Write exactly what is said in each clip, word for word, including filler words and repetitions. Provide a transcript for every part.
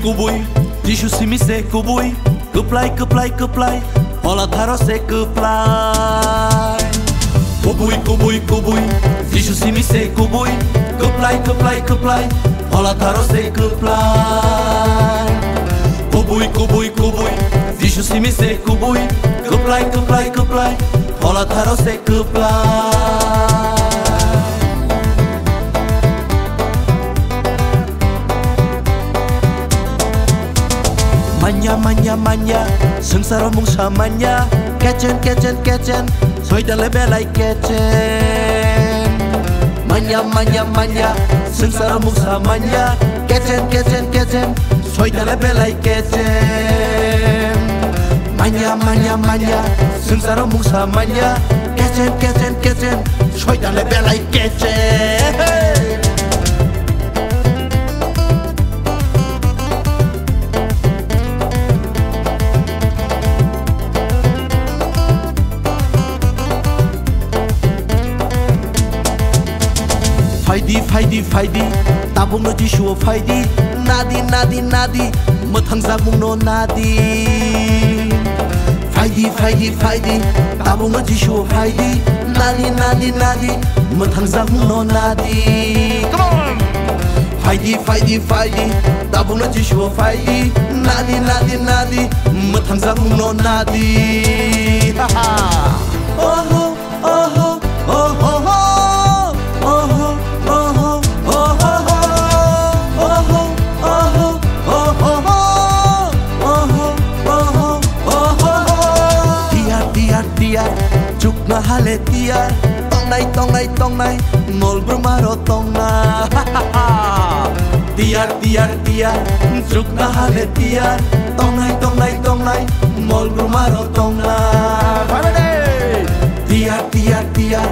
Kubui, Jisu simi se kubui, kwplai, kwplai, kwplai, phola tharo se kwplai. Kubui, kubui, kubui, Jisu simi se kubui, kwplai, kwplai, kwplai, phola tharo se kwplai. Kubui, kubui, kubui, Jisu simi se kubui, kwplai, kwplai, kwplai, phola tharo se kwplai. Manya, manya, manya, swngcharo mungsa manya, kechen, kechen, kechen, soitan le belai kechen. Manya, manya, manya, swngcharo mungsa manya, kechen, kechen, kechen, soitan le belai kechen. Manya, manya, manya, swngcharo mungsa manya, kechen, kechen, kechen, soitan le belai kechen. Phaidi, phaidi, phaidi, tabukno Jisuo phaidi, nadi, nadi, nadi, mwthangjakmungno nadi. Phaidi, phaidi, phaidi, tabukno Jisuo phaidi, nadi, nadi, nadi, mwthangjakmungno nadi. Come on! Phaidi, phaidi, phaidi, tabukno Jisuo phaidi, nadi, nadi, nadi, mwthangjakmungno nadi. Ha, ha. Oho, oho, oho, ho. Oho, oho, oho, ho. Oho, oho, oho, ho. Oho, oho, oho, ho. Tiyar, tiyar, tiyar, chukna hale tiyar. Tongnai, tongnai, tongnai, mol bruma ro tongna. Tiyar, tiyar, tiyar, chukna hale tiyar. Tongnai, tongnai, tongnai, mol bruma ro tongna. Tiyar, tiyar, tiyar,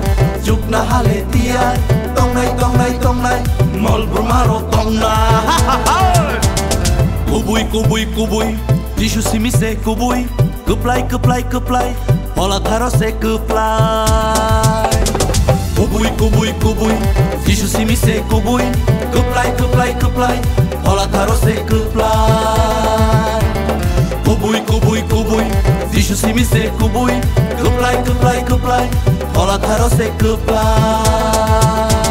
chukna hale tiyar. Tongnai, tongnai, tongnai, mol bruma ro tongna. Kubui, kubui, kubui, Jisu simi se kubui. Kwplai, kwplai, kwplai, phola tharo se kwplai. Kubui, kubui, kubui, Jisu simi se kubui. Kwplai, kwplai, kwplai, phola tharo se kwplai. Kubui, kubui, kubui, Jisu simi se kubui. Kwplai, kwplai, kwplai, phola tharo se kwplai.